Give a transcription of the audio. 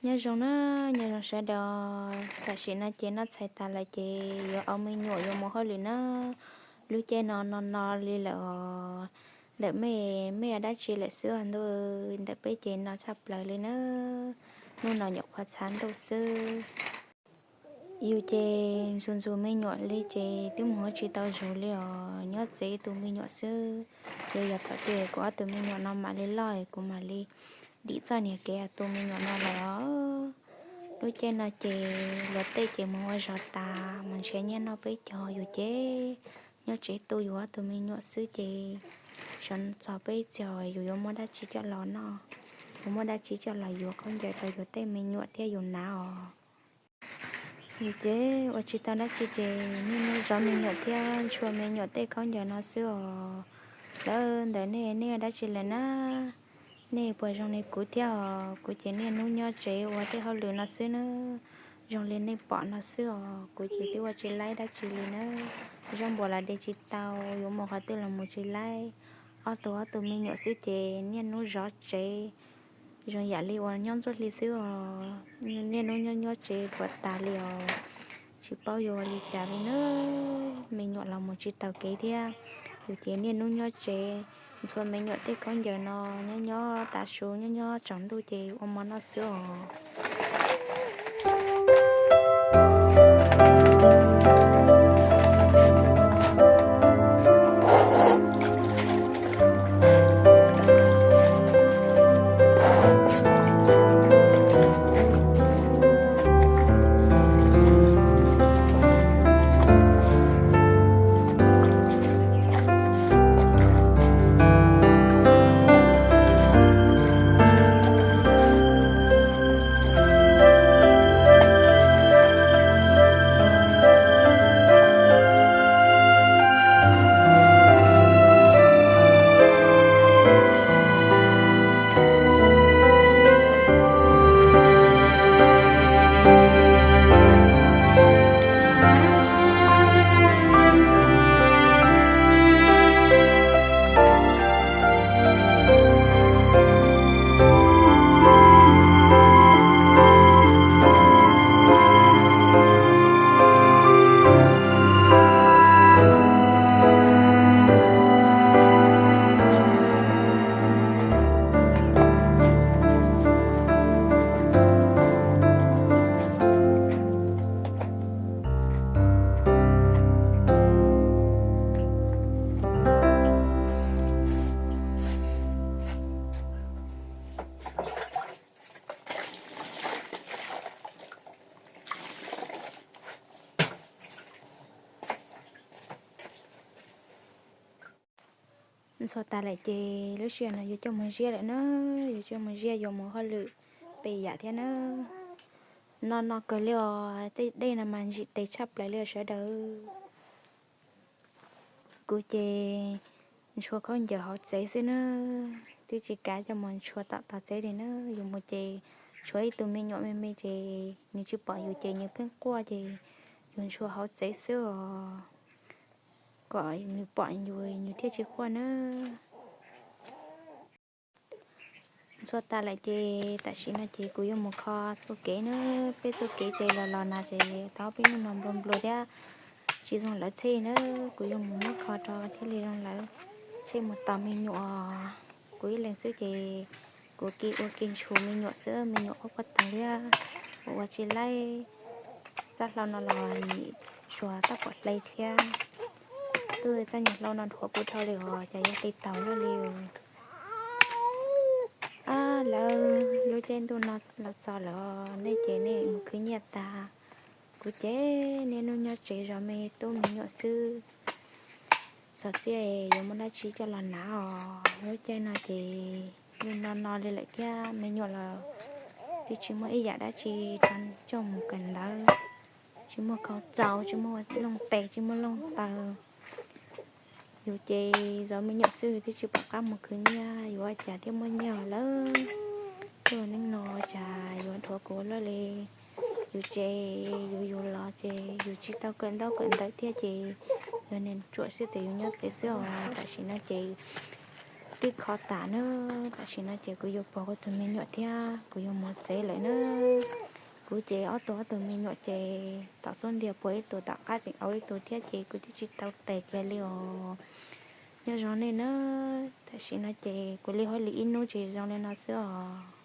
Nyob zoo na, nyob zoo sawv daws. Tam sim no ces noj tshais tas lawm ces yuav ua me nyuam yuav mus hauj lwm na. Lub caij no no no li lawm os. Ntawm mej, mej ua dab tsi lawm xwb os ntuj? Ntawm peb ces no tshaj plaws li na. Hnub no nyuam qhuav txhav ntuj xwb. Yus ces ntxhua ntxhua me nyuam li ces twb mus ua tsis tau zug li os, nyob tsev tu me nyuam xwb. Ces yog thaum twg kuv ob tug me nyuam no mam li loj kuv mam li dim txoj niag kev tu me nyuam no lawm os. Lub caij no ces luag tej ces mus ua zog tas mus nrhiav nyiaj noj peb cog, yus ces nyob tsev tu yus ob tug me nyuam xwb ces sawv txog peb txog yus yuav muaj dab tsi coj los noj, yuav muaj dab tsi coj los yuav khaub ncaws rau yus tej me nyuam thiab yus hnav os. Yus ces ua tsis tau dab tsi ces niaj hnub zov me nyuam thiab ntshua me nyuam tej khaub ncaws no xwb os. Lawv ntawm nej, nej ua dab tsi lawm na? Nej puas zoo li kuv thiab os? Kuv ces niaj hnub nyob tsev ua tej hauj lwm no xwb na. Zoo li nej pom no xwb os, kuv ces twb ua tsis laib dab tsi li na. Zaub npua los de tsis tau, yuav mus qhov twg los mus tsis laib. Ob tug, ob tug me nyuam xwb ces niaj hnub zov tsev, zoo yam li uas nyob ntxuaj hli xwb os. Niaj hnub nyob nyob tsev puas tas li os. Tsis paub yuav ua li cas li na. Me nyuam los mus tsis taus kev thiab. Yus ces niaj hnub nyob tsev, ntxhua me nyuam tej khaub ncaws no, nyob nyob tav su nyob nyob tsaus ntuj ces ua mov noj xwb os. Ntxhua tas lawm ces lub sij hawm no yuav coj mus ziab lawm na, yuav coj mus ziab yuav mus hauj lwm pem yam thiab na. No no kawg li os, tej dej no mas ntsim tes tshaj plaws li os sawv daws. Kuv ces ntshua khaub ncaws hauv tsev xwb na, twb tsis kav coj mus ntshua tom tog tsev li na. Yus mus ces tshuav ib tug me nyuam me me ces nws tsis pom yus ces nws pheej quaj ces yus ntshua hauv tsev xwb os, kom nws pom yus nws thiaj tsis quaj na. Ntxhua tas lawm ces tam sim no ces kuv yuav mus kho txoj kev na. Peb txoj kev ces los los na ces tau peb hnub no nplua nplua thiab tsis zoo lawv tsheb na. Kuv yuav mus muab kho rau thiaj li zoo lawv tsheb mus tos me nyuam. Kuv ib leeg xwb ces kuv ua ke ntshua me nyuam xwb, me nyuam quaj quaj taug thiab. Kuv ua tsis laib, txaj hlau no los nim tsuas tab tom hle thiab. Twb txaj nyuag hlau no dhuav kuv dhau li os, cas yuav hle taus luaj li. Ab, lawv lub caij ntuj no los txog lawm, nej ces nej mus khwv nyiaj tas. Kuv ces niaj hnub nyob tsev zov me tub me nyuam xwb. Txog txiaj yuav muaj dab tsi coj los hnav os. Lub caij no ces yeej no no li lawm thiab, me nyuam los twb tsis muaj ib yam dab tsi coj mus kawm ntawv, tsis muaj khau txaus, tsis muaj looj tes, tsis muaj looj taws. Yus ces zov me nyuam xwb yus twb tsis pom qab mus khwv nyiaj, yuav ua cas thiaj muaj nyiaj lawm. Tuaj neej no cas yuav dhuav kuv luaj li. Yus ces yus yus los ces yus tsis tau kawm ntaub kawm ntawv thiab ces yus niaj tsuam siab txawm yus nyob tsev xwb os. Tam sim no ces twb kho tas na. Tam sim no ces kuv yuav pog kuv tus me nyuam thiab kuv yuav mus tsev lawm na. Kuv ces ob tug, ob tug me nyuam ces tom xub ntiag pog ib tug, tom qab tseem aub ib tug thiab ces kuv twb tsis tau tes kiag li os. Nyob zoo nej na, tam sim no ces kuv li hauj lwm ib hnub ces zoo li no xwb os.